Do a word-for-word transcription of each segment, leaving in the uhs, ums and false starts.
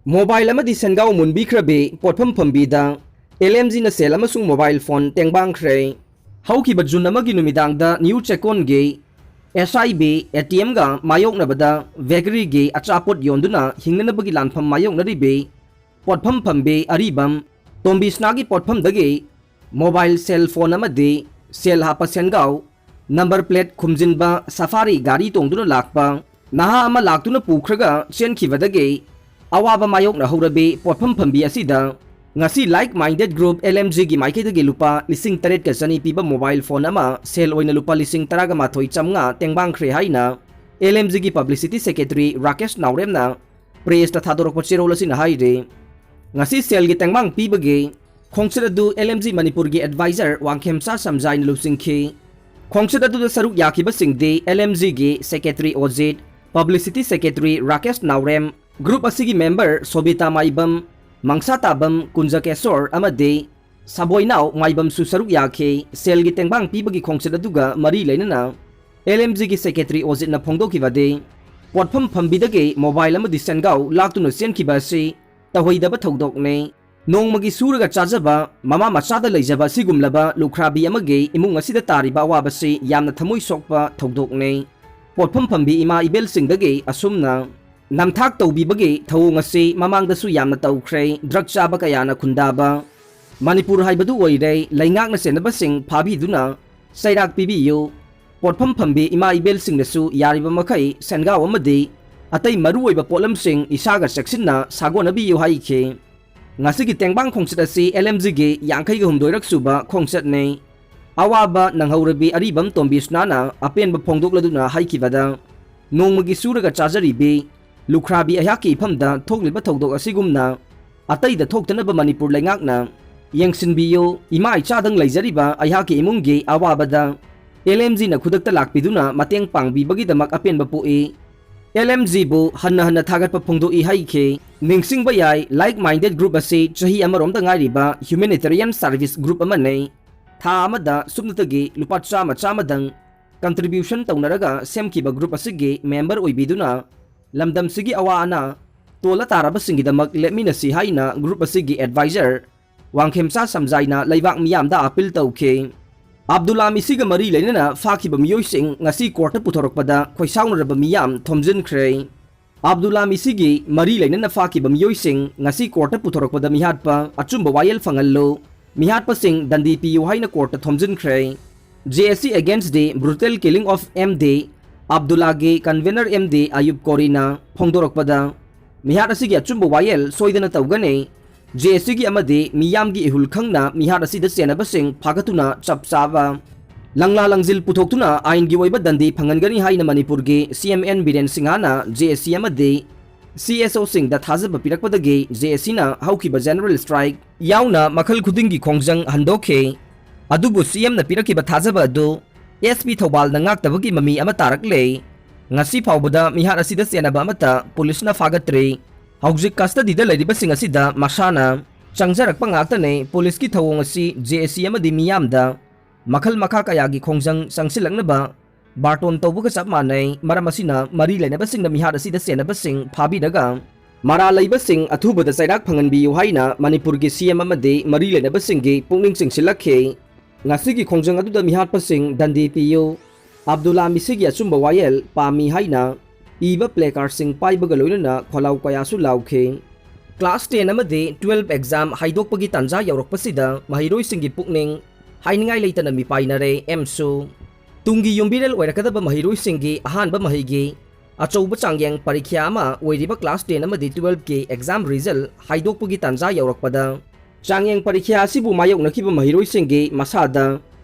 Mobile ꯑꯃꯗꯤ ꯁꯦꯟꯒꯥꯎ ꯃꯨꯟꯕꯤꯈ꯭ꯔꯕꯤ ꯄꯣꯠꯐꯝ ꯐꯝꯕꯤꯗ L M ꯖꯤꯅ ꯁꯦꯜ ꯑꯃꯁꯨꯡ mobile phone ꯇꯦꯡꯕꯥꯡꯈ꯭ꯔꯦ꯫ ꯍꯧꯈꯤꯕ ꯖꯨꯟ ꯑꯃꯒꯤ ꯅꯨꯃꯤꯗꯥꯡꯗ ꯅ꯭ꯌꯨ ꯆꯦꯀꯣꯟꯒꯤ S I B A T ꯑꯦꯝꯒ ꯃꯥꯌꯣꯛꯅꯕꯗ ꯕꯦꯀꯔꯤꯒꯤ ꯑꯆꯥꯄꯣꯠ ꯌꯣꯟꯗꯨꯅ ꯍꯤꯡꯅꯅꯕꯒꯤ ꯂꯥꯟꯐꯝ ꯃꯥꯌꯣꯛꯅꯔꯤꯕꯤ ꯄꯣꯠꯐꯝ ꯐꯝꯕꯤ ꯑꯔꯤꯕꯝ ꯇꯣꯝꯕꯤꯁꯅꯥꯒꯤ ꯄꯣꯠꯐꯝꯗꯒꯤ ꯃꯣꯕꯥꯏꯜ ꯁꯦꯜ ꯐꯣꯟ ꯑꯃꯗꯤ ꯁꯦꯜ ꯍꯥꯞꯄ ꯁꯦꯟꯒꯥꯎ, ꯅꯝꯕꯔ ꯄ꯭ꯂꯦꯠ ꯈꯨꯝꯖꯤꯟꯕ ꯁꯐꯥꯔꯤ ꯒꯥꯔꯤ ꯇꯣꯡꯗꯨꯅ ꯂꯥꯛꯄ ꯅꯍꯥ ꯑꯃ ꯂꯥꯛꯇꯨꯅ ꯄꯨꯈ꯭ꯔꯒ ꯆꯦꯟꯈꯤꯕꯗꯒꯤ ꯑꯋꯥꯕ ꯃꯥꯌꯣꯛꯅꯍꯧꯔꯕꯤ ꯄꯣꯠꯐꯝ ꯐꯝꯕꯤ ꯑꯁꯤꯗ ꯉꯁꯤ like minded group L M ꯖꯤꯒꯤ ꯃꯥꯏꯀꯩꯗꯒꯤ ꯂꯨꯄꯥ ꯂꯤꯁꯤꯡ ꯇꯔꯦꯠꯀ ꯆꯅꯤ ꯄꯤꯕ ꯃꯣꯕꯥꯏꯜ ꯐꯣꯟ ꯑꯃ ꯁꯦꯜ ꯑꯣꯏꯅ ꯂꯨꯄꯥ ꯂꯤꯁꯤꯡ ꯇꯔꯥꯒ ꯃꯥꯊꯣꯏ ꯆꯥꯝꯃꯉꯥ ꯇꯦꯡꯕꯥꯡꯈ꯭ꯔꯦ ꯍꯥꯏꯅ ꯑꯦꯜ ꯑꯦꯝ ꯖꯤꯒꯤ ꯄꯕ꯭ꯂꯤꯁꯤꯇꯤ ꯁꯦꯀ꯭ꯔꯦꯇꯔꯤ ꯔꯥꯀꯦꯁ ꯅꯥꯎꯔꯦꯝꯅ ꯄ꯭ꯔꯦꯁꯇ ꯊꯥꯗꯣꯔꯛꯄ ꯆꯦꯔꯣꯜ ꯑꯁꯤꯅ ꯍꯥꯏꯔꯤ꯫ ꯉꯁꯤ ꯁꯦꯜꯒꯤ ꯇꯦꯡꯕꯥꯡ ꯄꯤꯕꯒꯤ ꯈꯣꯡꯆꯠ ꯑꯗꯨ ꯑꯦꯜ ꯑꯦꯝ ꯖꯤ ꯃꯅꯤꯄꯨꯔꯒꯤ ꯑꯦꯗꯚꯥꯏꯖꯔ ꯋꯥꯡꯈꯦꯝꯆꯥ ꯁꯝꯖꯥꯏꯅ ꯂꯨꯆꯤꯡꯈꯤ꯫ ꯈꯣꯡꯆꯠ ꯑꯗꯨꯗ ꯁꯔꯨꯛ ꯌꯥꯈꯤꯕꯁꯤꯡꯗꯤ ꯑꯦꯜ ꯑꯦꯝ ꯖꯤꯒꯤ secretary Ojit, publicity secretary Rakesh Naorem, group ꯑꯁꯤꯒꯤ ꯃꯦꯝꯕꯔ ꯁꯣꯕꯤꯇꯥ ꯃꯥꯏꯕꯝ, ꯃꯪꯁꯥ ꯇꯥꯕꯝ ꯀꯨꯟꯖꯀꯦꯁꯣꯔ ꯑꯃꯗꯤ ꯁꯥꯕꯣꯏꯅꯥꯎ ꯃꯥꯏꯕꯝꯁꯨ ꯁꯔꯨꯛ ꯌꯥꯈꯤ꯫ ꯁꯦꯜꯒꯤ ꯇꯦꯡꯕꯥꯡ ꯄꯤꯕꯒꯤ ꯈꯣꯡꯆꯠ ꯑꯗꯨꯒ ꯃꯔꯤ ꯂꯩꯅꯅ ꯑꯦꯜ ꯑꯦꯝ ꯖꯤꯒꯤ ꯁꯦꯀ꯭ꯔꯦꯇꯔꯤ ꯑꯣꯖꯤꯠꯅ ꯐꯣꯡꯗꯣꯛꯈꯤꯕꯗꯤ, ꯄꯣꯠꯐꯝ ꯐꯝꯕꯤꯗꯒꯤ ꯃꯣꯕꯥꯏꯜ ꯑꯃꯗꯤ ꯁꯦꯟꯒꯥꯎ ꯂꯥꯛꯇꯨꯅ ꯆꯦꯟꯈꯤꯕ ꯑꯁꯤ ꯇꯧꯍꯩꯗꯕ ꯊꯧꯗꯣꯛꯅꯤ꯫ ꯅꯣꯡꯃꯒꯤ ꯁꯨꯔꯒ ꯆꯥꯖꯕ ꯃꯃꯥ ꯃꯆꯥꯗ ꯂꯩꯖꯕ ꯑꯁꯤꯒꯨꯝꯂꯕ ꯂꯨꯈ꯭ꯔꯥꯕꯤ ꯑꯃꯒꯤ ꯏꯃꯨꯡ ꯑꯁꯤꯗ ꯇꯥꯔꯤꯕ ꯑꯋꯥꯕꯁꯤ ꯌꯥꯝꯅ ꯊꯃꯣꯏ ꯁꯣꯛꯄ ꯊꯧꯗꯣꯛꯅꯤ꯫ ꯄꯣꯠꯐꯝ ꯐꯝꯕꯤ ꯏꯃꯥ ꯏꯕꯦꯜꯁꯤꯡꯗꯒꯤ ꯑꯁꯨꯝꯅ ꯅꯝꯊꯥꯛ ꯇꯧꯕꯤꯕꯒꯤ ꯊꯧꯑꯣꯡ ꯑꯁꯤ ꯃꯃꯥꯡꯗꯁꯨ ꯌꯥꯝꯅ ꯇꯧꯈ꯭ꯔꯦ꯫ ꯗ꯭ꯔꯒ ꯆꯥꯕ ꯀꯌꯥꯅ ꯈꯨꯟꯗꯥꯕ ꯃꯅꯤꯄꯨꯔ ꯍꯥꯏꯕꯗꯨ ꯑꯣꯏꯔꯦ꯫ ꯂꯩꯉꯥꯛꯅ ꯁꯦꯟꯅꯕꯁꯤꯡ ꯐꯥꯕꯤꯗꯨꯅ ꯆꯩꯔꯥꯛ ꯄꯤꯕꯤꯌꯨ꯫ ꯄꯣꯠꯐꯝ ꯐꯝꯕꯤ ꯏꯃꯥ ꯏꯕꯦꯜꯁꯤꯡꯅꯁꯨ ꯌꯥꯔꯤꯕ ꯃꯈꯩ ꯁꯦꯟꯒꯥꯎ ꯑꯃꯗꯤ ꯑꯇꯩ ꯃꯔꯨꯑꯣꯏꯕ ꯄꯣꯠꯂꯝꯁꯤꯡ ꯏꯁꯥꯒ ꯆꯦꯛꯁꯤꯟꯅ ꯁꯥꯒꯣꯟꯅꯕꯤꯌꯨ ꯍꯥꯏꯈꯤ꯫ ꯉꯁꯤꯒꯤ ꯇꯦꯡꯕꯥꯡ ꯈꯣꯡꯆꯠ ꯑꯁꯤ ꯑꯦꯜ ꯑꯦꯝ ꯖꯤꯒꯤ ꯌꯥꯡꯈꯩꯒ ꯍꯨꯝꯗꯣꯏꯔꯛ ꯁꯨꯕ ꯈꯣꯡꯆꯠꯅꯤ꯫ ꯑꯋꯥꯕ ꯅꯪꯍꯧꯔꯕꯤ ꯑꯔꯤꯕꯝ ꯇꯣꯝꯕꯤꯁꯅꯥꯅ ꯑꯄꯦꯟꯕ ꯐꯣꯡꯗꯣꯛꯂꯗꯨꯅ ꯍꯥꯏꯈꯤꯕꯗ, ꯅꯣꯡꯃꯒꯤ ꯁꯨꯔꯒ ꯆꯥꯖꯔꯤꯕꯤ ꯂꯨꯈ꯭ꯔꯥꯕꯤ ꯑꯩꯍꯥꯛꯀꯤ ꯏꯐꯝꯗ ꯊꯣꯛꯂꯤꯕ ꯊꯧꯗꯣꯛ ꯑꯁꯤꯒꯨꯝꯅ ꯑꯇꯩꯗ ꯊꯣꯛꯇꯅꯕ ꯃꯅꯤꯄꯨꯔ ꯂꯩꯉꯥꯛꯅ ꯌꯦꯡꯁꯤꯟꯕꯤꯌꯨ꯫ ꯏꯃꯥ ꯏꯆꯥꯗꯪ ꯂꯩꯖꯔꯤꯕ ꯑꯩꯍꯥꯛꯀꯤ ꯏꯃꯨꯡꯒꯤ ꯑꯋꯥꯕꯗ ꯑꯦꯜ ꯑꯦꯝ ꯖꯤꯅ ꯈꯨꯗꯛꯇ ꯂꯥꯛꯄꯤꯗꯨꯅ ꯃꯇꯦꯡ ꯄꯥꯡꯕꯤꯕꯒꯤꯗꯃꯛ ꯑꯄꯦꯟꯕ ꯄꯣꯛꯏ꯫ ꯑꯦꯜ ꯑꯦꯝ ꯖꯤꯕꯨ ꯍꯟꯅ ꯍꯟꯅ ꯊꯥꯒꯠꯄ ꯐꯣꯡꯗꯣꯛꯏ ꯍꯥꯏꯈꯤ꯫ ꯅꯤꯡꯁꯤꯡꯕ ꯌꯥꯏ, ꯂꯥꯏꯛ ꯃꯥꯏꯟꯗꯦꯠ ꯒ꯭ꯔꯨꯞ ꯑꯁꯤ ꯆꯍꯤ ꯑꯃꯔꯣꯝꯗ ꯉꯥꯏꯔꯤꯕ ꯍ꯭ꯌꯨꯃꯦꯅꯤꯇꯦꯔꯤꯌꯟ ꯁꯥꯔꯚꯤꯁ ꯒ꯭ꯔꯨꯞ ꯑꯃꯅꯤ꯫ ꯊꯥ ꯑꯃꯗ ꯁꯨꯞꯅꯇꯒꯤ ꯂꯨꯄꯥ ꯆꯥꯝꯃ ꯆꯥꯝꯃꯗꯪ ꯀꯟꯇ꯭ꯔꯤꯕ꯭ꯌꯨꯁꯟ ꯇꯧꯅꯔꯒ ꯁꯦꯝꯈꯤꯕ ꯒ꯭ꯔꯨꯞ ꯑꯁꯤꯒꯤ ꯃꯦꯝꯕꯔ ꯑꯣꯏꯕꯤꯗꯨꯅ ꯂꯝꯗꯝꯁꯤꯒꯤ ꯑꯋꯥ ꯑꯅꯥ ꯇꯣꯜꯂ ꯇꯥꯔꯕꯁꯤꯡꯒꯤꯗꯃꯛ ꯂꯦꯞꯃꯤꯟꯅꯁꯤ ꯍꯥꯏꯅ group ꯑꯁꯤꯒꯤ advisor ꯋꯥꯡꯈꯦꯝꯆꯥ ꯁꯝꯖꯥꯏꯅ ꯂꯩꯕꯥꯛ ꯃꯤꯌꯥꯝꯗ appeal ꯇꯧꯈꯤ꯫ ꯑꯕꯗꯨꯜꯂꯥ ꯃꯤꯁꯤꯒ ꯃꯔꯤ ꯂꯩꯅꯅ ꯐꯥꯈꯤꯕ ꯃꯤꯑꯣꯏꯁꯤꯡ ꯉꯁꯤ courtꯇ ꯄꯨꯊꯣꯔꯛꯄꯗ ꯈꯣꯏꯁꯥꯎꯅꯔꯕ ꯃꯤꯌꯥꯝ ꯊꯣꯝꯖꯤꯟꯈ꯭ꯔꯦ꯫ ꯑꯕꯗꯨꯜꯂꯥ ꯃꯤꯁꯤꯒꯤ ꯃꯔꯤ ꯂꯩꯅꯅ ꯐꯥꯈꯤꯕ ꯃꯤꯑꯣꯏꯁꯤꯡ ꯉꯁꯤ courtꯇ ꯄꯨꯊꯣꯔꯛꯄꯗ ꯃꯤꯍꯥꯠꯄ ꯑꯆꯨꯝꯕ ꯋꯥꯌꯦꯜ ꯐꯪꯍꯜꯂꯨ꯫ ꯃꯤꯍꯥꯠꯄꯁꯤꯡ ꯗꯟꯗꯤ ꯄꯤꯌꯨ ꯍꯥꯏꯅ courtꯇ ꯊꯣꯝꯖꯤꯟꯈ꯭ꯔꯦ꯫ J S C against the brutal killing of M D ꯑꯕꯗꯨꯜꯂꯥꯒꯤ convener M D ꯑꯌꯨꯕ ꯀꯣꯔꯤꯅ ꯐꯣꯡꯗꯣꯔꯛꯄꯗ, ꯃꯤꯍꯥꯠ ꯑꯁꯤꯒꯤ ꯑꯆꯨꯝꯕ ꯋꯥꯌꯦꯜ ꯁꯣꯏꯗꯅ ꯇꯧꯒꯅꯤ꯫ J S Cꯒꯤ ꯑꯃꯗꯤ ꯃꯤꯌꯥꯝꯒꯤ ꯏꯍꯨꯜ ꯈꯪꯅ ꯃꯤꯍꯥꯠ ꯑꯁꯤꯗ ꯆꯦꯟꯅꯕꯁꯤꯡ ꯐꯥꯒꯠꯇꯨꯅ ꯆꯞ ꯆꯥꯕ ꯂꯪꯂꯥ ꯂꯪꯖꯤꯜ ꯄꯨꯊꯣꯛꯇꯨꯅ ꯑꯥꯏꯟꯒꯤ ꯑꯣꯏꯕ ꯗꯟꯗꯤ ꯐꯪꯍꯟꯒꯅꯤ ꯍꯥꯏꯅ ꯃꯅꯤꯄꯨꯔꯒꯤ C M N ꯕꯤꯔꯦꯟ ꯁꯤꯡꯍꯅ J S C ꯑꯃꯗꯤ C S Oꯁꯤꯡꯗ ꯊꯥꯖꯕ ꯄꯤꯔꯛꯄꯗꯒꯤ J S Cꯅ ꯍꯧꯈꯤꯕ general strike ꯌꯥꯎꯅ ꯃꯈꯜ ꯈꯨꯗꯤꯡꯒꯤ ꯈꯣꯡꯖꯪ ꯍꯟꯗꯣꯛꯈꯤ꯫ ꯑꯗꯨꯕꯨ C Mꯅ ꯄꯤꯔꯛꯈꯤꯕ ꯊꯥꯖꯕ ꯑꯗꯨ S P ꯊꯧꯕꯥꯜꯅ ꯉꯥꯛꯇꯕꯒꯤ ꯃꯃꯤ ꯑꯃ ꯇꯥꯔꯛꯂꯦ꯫ ꯉꯁꯤ ꯐꯥꯎꯕꯗ ꯃꯤꯍꯥꯠ ꯑꯁꯤꯗ ꯆꯦꯟꯅꯕ ꯑꯃꯠꯇ ꯄꯨꯂꯤꯁꯅ ꯐꯥꯒꯠꯇ꯭ꯔꯤ꯫ ꯍꯧꯖꯤꯛ custodyꯗ ꯂꯩꯔꯤꯕꯁꯤꯡ ꯑꯁꯤꯗ ꯃꯁꯥꯅ ꯆꯪꯖꯔꯛꯄ ꯉꯥꯛꯇꯅꯤ꯫ ꯄꯨꯂꯤꯁꯀꯤ ꯊꯧꯑꯣꯡ ꯑꯁꯤ J S C ꯑꯃꯗꯤ ꯃꯤꯌꯥꯝꯗ ꯃꯈꯜ ꯃꯈꯥ ꯀꯌꯥꯒꯤ ꯈꯣꯡꯖꯪ ꯆꯪꯁꯤꯜꯂꯛꯅꯕ ꯕꯥꯔꯇꯣꯟ ꯇꯧꯕꯒ ꯆꯞ ꯃꯥꯟꯅꯩ꯫ ꯃꯔꯝ ꯑꯁꯤꯅ ꯃꯔꯤ ꯂꯩꯅꯕꯁꯤꯡꯅ ꯃꯤꯍꯥꯠ ꯑꯁꯤꯗ ꯆꯦꯟꯅꯕꯁꯤꯡ ꯐꯥꯕꯤꯔꯒ ꯃꯔꯥꯜ ꯂꯩꯕꯁꯤꯡ ꯑꯊꯨꯕꯗ ꯆꯩꯔꯥꯛ ꯐꯪꯍꯟꯕꯤꯌꯨ ꯍꯥꯏꯅ ꯃꯅꯤꯄꯨꯔꯒꯤ C M ꯑꯃꯗꯤ ꯃꯔꯤ ꯂꯩꯅꯕꯁꯤꯡꯒꯤ ꯄꯨꯛꯅꯤꯡ ꯆꯤꯡꯁꯤꯜꯂꯛꯈꯤ꯫ ꯉꯁꯤꯒꯤ ꯈꯣꯡꯖꯪ ꯑꯗꯨꯗ ꯃꯤꯍꯥꯠꯄꯁꯤꯡ ꯗꯟꯗꯤ ꯄꯤꯌꯨ, ꯑꯕꯗꯨꯜꯂꯥ ꯃꯤꯁꯤꯒꯤ ꯑꯆꯨꯝꯕ ꯋꯥꯌꯦꯜ ꯄꯥꯝꯃꯤ ꯍꯥꯏꯅ ꯏꯕ placardꯁꯤꯡ ꯄꯥꯏꯕꯒ ꯂꯣꯏꯅꯅ ꯈꯣꯜꯂꯥꯎ ꯀꯌꯥꯁꯨ ꯂꯥꯎꯈꯤ꯫ Class ten ꯑꯃꯗꯤ twelve exam ꯍꯥꯏꯗꯣꯛꯄꯒꯤ ꯇꯥꯟꯖꯥ ꯌꯧꯔꯛꯄꯁꯤꯗ ꯃꯍꯩꯔꯣꯏꯁꯤꯡꯒꯤ ꯄꯨꯛꯅꯤꯡ ꯍꯥꯏꯅꯤꯡꯉꯥꯏ ꯂꯩꯇꯅ ꯃꯤꯄꯥꯏꯅꯔꯦ꯫ ꯑꯦꯝꯁꯨ ꯇꯨꯡꯒꯤ ꯌꯨꯝꯕꯤꯔꯦꯜ ꯑꯣꯏꯔꯛꯀꯗꯕ ꯃꯍꯩꯔꯣꯏꯁꯤꯡꯒꯤ ꯑꯍꯥꯟꯕ ꯃꯍꯩꯒꯤ ꯑꯆꯧꯕ ꯆꯥꯡꯌꯦꯡ ꯄꯔꯤꯈ꯭ꯌꯥ ꯑꯃ ꯑꯣꯏꯔꯤꯕ class ten ꯑꯃꯗꯤ twelveꯀꯤ exam result ꯍꯥꯏꯗꯣꯛꯄꯒꯤ ꯇꯥꯟꯖꯥ ꯌꯧꯔꯛꯄꯗ, ꯆꯥꯡꯌꯦꯡ ꯄꯔꯤꯈ꯭ꯌꯥ ꯑꯁꯤꯕꯨ ꯃꯥꯌꯣꯛꯅꯈꯤꯕ ꯃꯍꯩꯔꯣꯏꯁꯤꯡꯒꯤ ꯃꯁꯥꯗ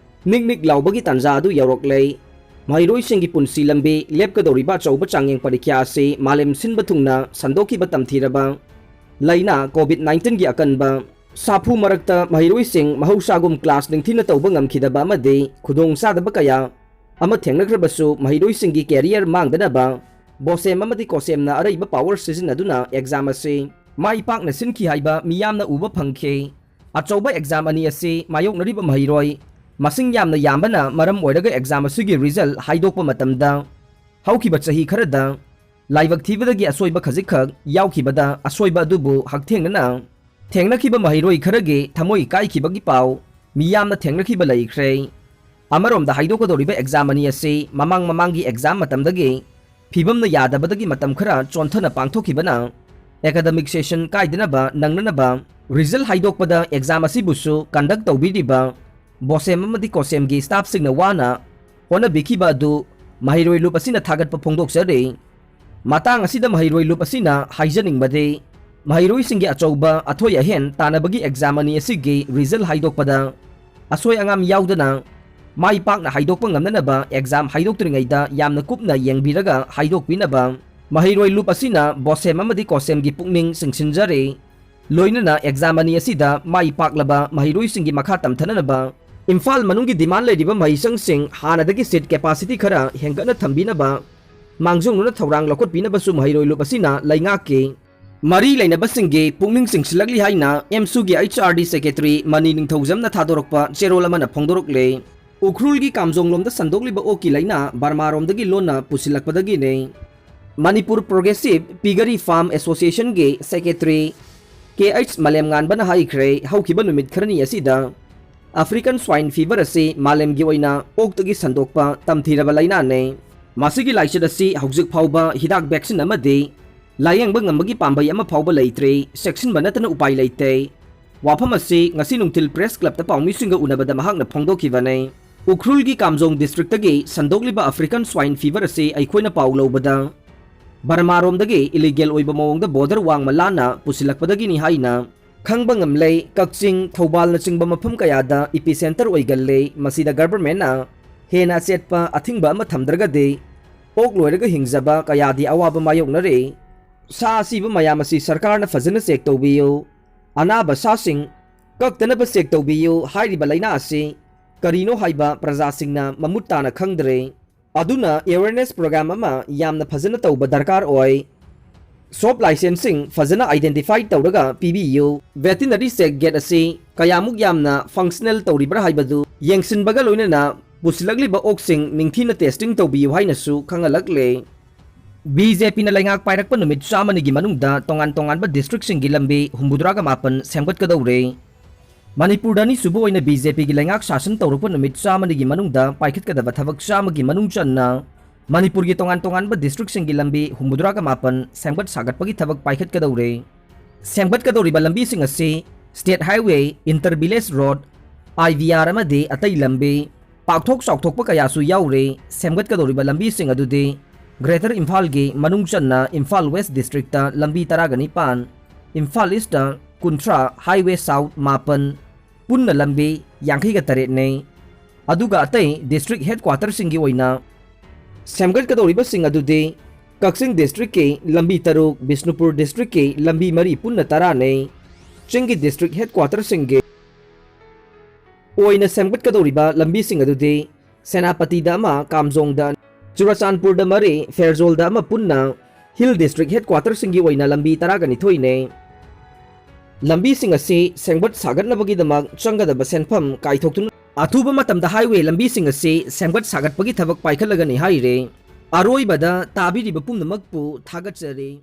ꯅꯤꯛ ꯅꯤꯛ ꯂꯥꯎꯕꯒꯤ ꯇꯥꯟꯖꯥ ꯑꯗꯨ ꯌꯧꯔꯛꯂꯦ꯫ ꯃꯍꯩꯔꯣꯏꯁꯤꯡꯒꯤ ꯄꯨꯟꯁꯤ ꯂꯝꯕꯤ ꯂꯦꯞꯀꯗꯧꯔꯤꯕ ꯑꯆꯧꯕ ꯆꯥꯡꯌꯦꯡ ꯄꯔꯤꯈ꯭ꯌꯥ ꯑꯁꯤ ꯃꯥꯂꯦꯝ ꯁꯤꯟꯕ ꯊꯨꯡꯅ ꯁꯟꯗꯣꯛꯈꯤꯕ ꯇꯝꯊꯤꯔꯕ ꯂꯥꯏꯅꯥ COVID nineteenꯒꯤ ꯑꯀꯟꯕ ꯁꯥꯐꯨ ꯃꯔꯛꯇ ꯃꯍꯩꯔꯣꯏꯁꯤꯡ ꯃꯍꯧꯁꯥꯒꯨꯝ class ꯅꯤꯡꯊꯤꯅ ꯇꯧꯕ ꯉꯝꯈꯤꯗꯕ ꯑꯃꯗꯤ ꯈꯨꯗꯣꯡꯆꯥꯗꯕ ꯀꯌꯥ ꯑꯃ ꯊꯦꯡꯅꯈ꯭ꯔꯕꯁꯨ, ꯃꯍꯩꯔꯣꯏꯁꯤꯡꯒꯤ career ꯃꯥꯡꯗꯅꯕ ꯕꯣꯁꯦꯝ ꯑꯃꯗꯤ ꯀꯣꯁꯦꯝꯅ ꯑꯔꯩꯕ power ꯁꯤꯖꯤꯟꯅꯗꯨꯅ exam ꯑꯁꯤ ꯃꯥꯏ ꯄꯥꯛꯅ ꯁꯤꯟꯈꯤ ꯍꯥꯏꯕ ꯃꯤꯌꯥꯝꯅ ꯎꯕ ꯐꯪꯈꯤ꯫ ꯑꯆꯧꯕ exam ꯑꯅꯤ ꯑꯁꯤ ꯃꯥꯌꯣꯛꯅꯔꯤꯕ ꯃꯍꯩꯔꯣꯏ ꯃꯁꯤꯡ ꯌꯥꯝꯅ ꯌꯥꯝꯕꯅ ꯃꯔꯝ ꯑꯣꯏꯔꯒ exam ꯑꯁꯤꯒꯤ result ꯍꯥꯏꯗꯣꯛꯄ ꯃꯇꯝꯗ ꯍꯧꯈꯤꯕ ꯆꯍꯤ ꯈꯔꯗ ꯂꯥꯏꯕꯛ ꯊꯤꯕꯗꯒꯤ ꯑꯁꯣꯏꯕ ꯈꯖꯤꯛꯈꯛ ꯌꯥꯎꯈꯤꯕꯗ ꯑꯁꯣꯏꯕ ꯑꯗꯨꯕꯨ ꯍꯛꯊꯦꯡꯅꯅ ꯊꯦꯡꯅꯈꯤꯕ ꯃꯍꯩꯔꯣꯏ ꯈꯔꯒꯤ ꯊꯃꯣꯏ ꯀꯥꯏꯈꯤꯕꯒꯤ ꯄꯥꯎ ꯃꯤꯌꯥꯝꯅ ꯊꯦꯡꯅꯈꯤꯕ ꯂꯩꯈ꯭ꯔꯦ꯫ ꯑꯃꯔꯣꯝꯗ ꯍꯥꯏꯗꯣꯛꯀꯗꯧꯔꯤꯕ ꯑꯦꯛꯖꯥꯝ ꯑꯅꯤ ꯑꯁꯤ ꯃꯃꯥꯡ ꯃꯃꯥꯡꯒꯤ ꯑꯦꯛꯖꯥꯝ ꯃꯇꯝꯗꯒꯤ ꯐꯤꯕꯝꯅ ꯌꯥꯗꯕꯗꯒꯤ ꯃꯇꯝ ꯈꯔ ꯆꯣꯟꯊꯅ ꯄꯥꯡꯊꯣꯛꯈꯤꯕꯅ ꯑꯦꯀꯥꯗꯃꯤꯛ ꯁꯦꯁꯟ ꯀꯥꯏꯗꯅꯕ ꯅꯪꯅꯅꯕ ꯔꯤꯖꯜ ꯍꯥꯏꯗꯣꯛꯄꯗ ꯑꯦꯛꯖꯥꯝ ꯑꯁꯤꯕꯨꯁꯨ ꯀꯟꯗꯛ ꯇꯧꯕꯤꯔꯤꯕ ꯕꯣꯁꯦꯝ ꯑꯃꯗꯤ ꯀꯣꯁꯦꯝꯒꯤ ꯁ꯭ꯇꯥꯐꯁꯤꯡꯅ ꯋꯥꯅ ꯍꯣꯠꯅꯕꯤꯈꯤꯕ ꯑꯗꯨ ꯃꯍꯩꯔꯣꯏ ꯂꯨꯞ ꯑꯁꯤꯅ ꯊꯥꯒꯠꯄ ꯐꯣꯡꯗꯣꯛꯆꯔꯤ꯫ ꯃꯇꯥꯡ ꯑꯁꯤꯗ ꯃꯍꯩꯔꯣꯏ ꯂꯨꯞ ꯑꯁꯤꯅ ꯍꯥꯏꯖꯅꯤꯡꯕꯗꯤ, ꯃꯍꯩꯔꯣꯏꯁꯤꯡꯒꯤ ꯑꯆꯧꯕ ꯑꯊꯣꯏ ꯑꯍꯦꯟ ꯇꯥꯟꯅꯕꯒꯤ ꯑꯦꯛꯖꯥꯝ ꯑꯅꯤ ꯑꯁꯤꯒꯤ ꯔꯤꯖꯜ ꯍꯥꯏꯗꯣꯛꯄꯗ ꯑꯁꯣꯏ ꯑꯉꯥꯝ ꯌꯥꯎꯗꯅ ꯃꯥꯏ ꯄꯥꯛꯅ ꯍꯥꯏꯗꯣꯛꯄ ꯉꯝꯅꯅꯕ ꯑꯦꯛꯖꯥꯝ ꯍꯥꯏꯗꯣꯛꯇ꯭ꯔꯤꯉꯩꯗ ꯌꯥꯝꯅ ꯀꯨꯞꯅ ꯌꯦꯡꯕꯤꯔꯒ ꯍꯥꯏꯗꯣꯛꯄꯤꯅꯕ ꯃꯍꯩꯔꯣꯏ ꯂꯨꯞ ꯑꯁꯤꯅ ꯕꯣꯁꯦꯝ ꯑꯃꯗꯤ ꯀꯣꯁꯦꯝꯒꯤ ꯄꯨꯛꯅꯤꯡ ꯆꯤꯡꯁꯤꯟꯖꯔꯤ꯫ ꯂꯣꯏꯅꯅ ꯑꯦꯛꯖꯥꯝ ꯑꯅꯤ ꯑꯁꯤꯗ ꯃꯥꯏ ꯄꯥꯛꯂꯕ ꯃꯍꯩꯔꯣꯏꯁꯤꯡꯒꯤ ꯃꯈꯥ ꯇꯝꯊꯅꯅꯕ ꯏꯝꯐꯥꯜ ꯃꯅꯨꯡꯒꯤ ꯗꯤꯃꯥꯟ ꯂꯩꯔꯤꯕ ꯃꯍꯩꯁꯪꯁꯤꯡ ꯍꯥꯟꯅꯗꯒꯤ ꯁꯤꯠ ꯀꯦꯄꯥꯁꯤꯇꯤ ꯈꯔ ꯍꯦꯟꯒꯠꯅ ꯊꯝꯕꯤꯅꯕ ꯃꯥꯡꯖꯧꯅꯅ ꯊꯧꯔꯥꯡ ꯂꯧꯈꯠꯄꯤꯅꯕꯁꯨ ꯃꯍꯩꯔꯣꯏ ꯂꯨꯞ ꯑꯁꯤꯅ ꯂꯩꯉꯥꯛꯀꯤ ꯃꯔꯤ ꯂꯩꯅꯕꯁꯤꯡꯒꯤ ꯄꯨꯛꯅꯤꯡ ꯆꯤꯡꯁꯤꯜꯂꯛꯂꯤ ꯍꯥꯏꯅ ꯑꯦꯝꯁꯨꯒꯤ H R D secretary Mani ꯅꯤꯡꯊꯧꯖꯝꯅ ꯊꯥꯗꯣꯔꯛꯄ ꯆꯦꯔꯣꯜ ꯑꯃꯅ ꯐꯣꯡꯗꯣꯔꯛꯂꯦ꯫ ꯎꯈ꯭ꯔꯨꯜꯒꯤ ꯀꯥꯝꯖꯣꯡꯂꯣꯝꯗ ꯁꯟꯗꯣꯛꯂꯤꯕ ꯑꯣꯛꯀꯤ ꯂꯥꯏꯅꯥ ꯕꯔꯃꯥꯔꯣꯝꯗꯒꯤ ꯂꯣꯟꯅ ꯄꯨꯁꯤꯜꯂꯛꯄꯗꯒꯤꯅꯤ꯫ ꯃꯅꯤꯄꯨꯔ ꯄ꯭ꯔꯣꯒ꯭ꯔꯦꯁꯤꯞ ꯄꯤꯒꯔꯤ ꯐꯥꯔꯝ ꯑꯦꯁꯣꯁꯤꯌꯦꯁꯟꯒꯤ ꯁꯦꯀ꯭ꯔꯦꯇꯔꯤ ꯀꯦ ꯑꯩꯆ ꯃꯥꯂꯦꯝꯉꯥꯟꯕꯅ ꯍꯥꯏꯈ꯭ꯔꯦ, ꯍꯧꯈꯤꯕ ꯅꯨꯃꯤꯠ ꯈꯔꯅꯤ ꯑꯁꯤꯗ ꯑꯐ꯭ꯔꯤꯀꯟ ꯁ꯭ꯋꯥꯏꯟ ꯐꯤꯚꯔ ꯑꯁꯤ ꯃꯥꯂꯦꯝꯒꯤ ꯑꯣꯏꯅ ꯑꯣꯛꯇꯒꯤ ꯁꯟꯗꯣꯛꯄ ꯇꯝꯊꯤꯔꯕ ꯂꯥꯏꯅꯥꯅꯤ꯫ ꯃꯁꯤꯒꯤ ꯂꯥꯏꯆꯠ ꯑꯁꯤ ꯍꯧꯖꯤꯛ ꯐꯥꯎꯕ ꯍꯤꯗꯥꯛ ꯚꯦꯛꯁꯤꯟ ꯑꯃꯗꯤ ꯂꯥꯌꯦꯡꯕ ꯉꯝꯕꯒꯤ ꯄꯥꯝꯕꯩ ꯑꯃ ꯐꯥꯎꯕ ꯂꯩꯇ꯭ꯔꯤ, ꯆꯦꯛꯁꯤꯟꯕ ꯅꯠꯇꯅ ꯎꯄꯥꯏ ꯂꯩꯇꯦ꯫ ꯋꯥꯐꯝ ꯑꯁꯤ ꯉꯁꯤ ꯅꯨꯡꯊꯤꯜ ꯄ꯭ꯔꯦꯁ ꯀ꯭ꯂꯕꯇ ꯄꯥꯎꯃꯤꯁꯤꯡꯒ ꯎꯅꯕꯗ ꯃꯍꯥꯛꯅ ꯐꯣꯡꯗꯣꯛꯈꯤꯕꯅꯤ꯫ ꯎꯈ꯭ꯔꯨꯜꯒꯤ ꯀꯥꯝꯖꯣꯡ ꯗꯤꯁꯇ꯭ꯔꯤꯛꯇꯒꯤ ꯁꯟꯗꯣꯛꯂꯤꯕ ꯑꯐ꯭ꯔꯤꯀꯟ ꯁ꯭ꯋꯥꯏꯟ ꯐꯤꯚꯔ ꯑꯁꯤ ꯑꯩꯈꯣꯏꯅ ꯄꯥꯎ ꯂꯧꯕꯗ ꯕꯔꯃꯥꯔꯣꯝꯗꯒꯤ ꯏꯂꯤꯒꯦꯜ ꯑꯣꯏꯕ ꯃꯑꯣꯡꯗ ꯕꯣꯔꯗꯔ ꯋꯥꯡꯃ ꯂꯥꯟꯅ ꯄꯨꯁꯤꯜꯂꯛꯄꯗꯒꯤꯅꯤ ꯍꯥꯏꯅ ꯈꯪꯕ ꯉꯝꯂꯦ꯫ ꯀꯛꯆꯤꯡ, ꯊꯧꯕꯥꯜꯅꯆꯤꯡꯕ ꯃꯐꯝ ꯀꯌꯥꯗ ꯏꯄꯤꯁꯦꯟꯇꯔ ꯑꯣꯏꯒꯜꯂꯦ꯫ ꯃꯁꯤꯗ ꯒꯚꯔꯟꯃꯦꯟꯠꯅ ꯍꯦꯟꯅ ꯑꯆꯦꯠꯄ ꯑꯊꯤꯡꯕ ꯑꯃ ꯊꯝꯗ꯭ꯔꯒꯗꯤ ꯑꯣꯛ ꯂꯣꯏꯔꯒ ꯍꯤꯡꯖꯕ ꯀꯌꯥꯗꯤ ꯑꯋꯥꯕ ꯃꯥꯌꯣꯛꯅꯔꯤ꯫ ꯁꯥ ꯑꯁꯤꯕ ꯃꯌꯥꯝ ꯑꯁꯤ ꯁꯔꯀꯥꯔꯅ ꯐꯖꯅ ꯆꯦꯛ ꯇꯧꯕꯤꯌꯨ꯫ ꯑꯅꯥꯕ ꯁꯥꯁꯤꯡ ꯀꯛꯇꯅꯕ ꯆꯦꯛ ꯇꯧꯕꯤꯌꯨ꯫ ꯍꯥꯏꯔꯤꯕ ꯂꯥꯏꯅꯥ ꯑꯁꯤ ꯀꯔꯤꯅꯣ ꯍꯥꯏꯕ ꯄ꯭ꯔꯖꯥꯁꯤꯡꯅ ꯃꯃꯨꯠ ꯇꯥꯅ ꯈꯪꯗ꯭ꯔꯦ꯫ ꯑꯗꯨꯅ ꯑꯦꯋꯦꯔꯅꯦꯁ ꯄ꯭ꯔꯣꯒ꯭ꯔꯥꯝ ꯑꯃ ꯌꯥꯝꯅ ꯐꯖꯅ ꯇꯧꯕ ꯗꯔꯀꯥꯔ ꯑꯣꯏ꯫ ꯁꯣꯞ ꯂꯥꯏꯁꯦꯟꯁꯁꯤꯡ ꯐꯖꯅ ꯑꯥꯏꯗꯦꯟꯇꯤꯐꯥꯏ ꯇꯧꯔꯒ ꯄꯤꯕꯤꯌꯨ꯫ ꯚꯦꯇꯤꯅꯔꯤ ꯆꯦꯛ ꯒꯦꯠ ꯑꯁꯤ ꯀꯌꯥꯃꯨꯛ ꯌꯥꯝꯅ ꯐꯪꯁꯅꯦꯜ ꯇꯧꯔꯤꯕ꯭ꯔꯥ ꯍꯥꯏꯕꯗꯨ ꯌꯦꯡꯁꯤꯟꯕꯒ ꯂꯣꯏꯅꯅ ꯄꯨꯁꯤꯜꯂꯛꯂꯤꯕ ꯑꯣꯛꯁꯤꯡ ꯅꯤꯡꯊꯤꯅ ꯇꯦꯁꯇꯤꯡ ꯇꯧꯕꯤꯌꯨ ꯍꯥꯏꯅꯁꯨ ꯈꯪꯍꯜꯂꯛꯂꯦ꯫ ꯕꯤ ꯖꯦ ꯄꯤꯅ ꯂꯩꯉꯥꯛ ꯄꯥꯏꯔꯛꯄ ꯅꯨꯃꯤꯠ ꯆꯥꯝꯃꯅꯤꯒꯤ ꯃꯅꯨꯡꯗ ꯇꯣꯉꯥꯟ ꯇꯣꯉꯥꯟꯕ ꯗꯤꯁꯇ꯭ꯔꯤꯛꯁꯤꯡꯒꯤ ꯂꯝꯕꯤ ꯍꯨꯝꯐꯨꯇꯔꯥꯒ ꯃꯥꯄꯟ ꯁꯦꯝꯒꯠꯀꯗꯧꯔꯦ꯫ ꯃꯅꯤꯄꯨꯔꯗ ꯑꯅꯤꯁꯨꯕ ꯑꯣꯏꯅ ꯕꯤ ꯖꯦ ꯄꯤꯒꯤ ꯂꯩꯉꯥꯛ ꯁꯥꯁꯟ ꯇꯧꯔꯛꯄ ꯅꯨꯃꯤꯠ ꯆꯥꯝꯃꯅꯤꯒꯤ ꯃꯅꯨꯡꯗ ꯄꯥꯏꯈꯠꯀꯗꯕ ꯊꯕꯛ ꯆꯥꯝꯃꯒꯤ ꯃꯅꯨꯡ ꯆꯟꯅ ꯃꯅꯤꯄꯨꯔꯒꯤ ꯇꯣꯉꯥꯟ ꯇꯣꯉꯥꯟꯕ ꯗꯤꯁꯇ꯭ꯔꯤꯛꯁꯤꯡꯒꯤ ꯂꯝꯕꯤ ꯍꯨꯝꯐꯨꯇꯔꯥꯒ ꯃꯥꯄꯟ ꯁꯦꯝꯒꯠ ꯁꯥꯒꯠꯄꯒꯤ ꯊꯕꯛ ꯄꯥꯏꯈꯠꯀꯗꯧꯔꯦ꯫ ꯁꯦꯝꯒꯠꯀꯗꯧꯔꯤꯕ ꯂꯝꯕꯤꯁꯤꯡ ꯑꯁꯤ State Highway, Inter Village Road, I V R ꯑꯃꯗꯤ ꯑꯇꯩ ꯂꯝꯕꯤ, ꯄꯥꯛꯊꯣꯛ ꯆꯥꯎꯊꯣꯛꯄ ꯀꯌꯥꯁꯨ ꯌꯥꯎꯔꯦ꯫ ꯁꯦꯝꯒꯠꯀꯗꯧꯔꯤꯕ ꯂꯝꯕꯤꯁꯤꯡ ꯑꯗꯨꯗꯤ Greater ꯏꯝꯐꯥꯜꯒꯤ ꯃꯅꯨꯡ ꯆꯟꯅ ꯏꯝꯐꯥꯜ West Districtꯇ ꯂꯝꯕꯤ ꯇꯔꯥꯒ ꯅꯤꯄꯥꯟ, ꯏꯝꯐꯥꯜ Eastꯇ ꯀꯨꯟꯊ꯭ꯔꯥ, Highway South ꯃꯥꯄꯟ, ꯄꯨꯟꯅ ꯂꯝꯕꯤ ꯌꯥꯡꯈꯩꯒ ꯇꯔꯦꯠꯅꯤ꯫ ꯑꯗꯨꯒ ꯑꯇꯩ district headquarterꯁꯤꯡꯒꯤ ꯑꯣꯏꯅ ꯁꯦꯝꯒꯠꯀꯗꯧꯔꯤꯕꯁꯤꯡ ꯑꯗꯨꯗꯤ ꯀꯛꯆꯤꯡ districtꯀꯤ ꯂꯝꯕꯤ ꯇꯔꯨꯛ, ꯕꯤꯁꯅꯨꯄꯨꯔ districtꯀꯤ ꯂꯝꯕꯤ ꯃꯔꯤ, ꯄꯨꯟꯅ ꯇꯔꯥꯅꯤ꯫ ꯆꯤꯡꯒꯤ district headquarterꯁꯤꯡꯒꯤ ꯑꯣꯏꯅ ꯁꯦꯝꯒꯠꯀꯗꯧꯔꯤꯕ ꯂꯝꯕꯤꯁꯤꯡ ꯑꯗꯨꯗꯤ ꯁꯦꯅꯥꯄꯇꯤꯗ ꯑꯃ, ꯀꯥꯝꯖꯣꯡꯗ, ꯆꯨꯔꯆꯥꯟꯄꯨꯔꯗ ꯃꯔꯤ, ꯐꯦꯔꯖꯣꯜꯗ ꯑꯃ, ꯄꯨꯟꯅ Hill District headquarterꯁꯤꯡꯒꯤ ꯑꯣꯏꯅ ꯂꯝꯕꯤ ꯇꯔꯥꯒ ꯅꯤꯊꯣꯏꯅꯤ꯫ ꯂꯝꯕꯤꯁꯤꯡ ꯑꯁꯤ ꯁꯦꯝꯒꯠ ꯁꯥꯒꯠꯅꯕꯒꯤꯗꯃꯛ ꯆꯪꯒꯗꯕ ꯁꯦꯟꯐꯝ ꯀꯥꯏꯊꯣꯛꯇꯨꯅ ꯑꯊꯨꯕ ꯃꯇꯝꯗ highway ꯂꯝꯕꯤꯁꯤꯡ ꯑꯁꯤ ꯁꯦꯝꯒꯠ ꯁꯥꯒꯠꯄꯒꯤ ꯊꯕꯛ ꯄꯥꯏꯈꯠꯂꯒꯅꯤ ꯍꯥꯏꯔꯦ꯫ ꯑꯔꯣꯏꯕꯗ ꯇꯥꯕꯤꯔꯤꯕ ꯄꯨꯝꯅꯃꯛꯄꯨ ꯊꯥꯒꯠꯆꯔꯤ꯫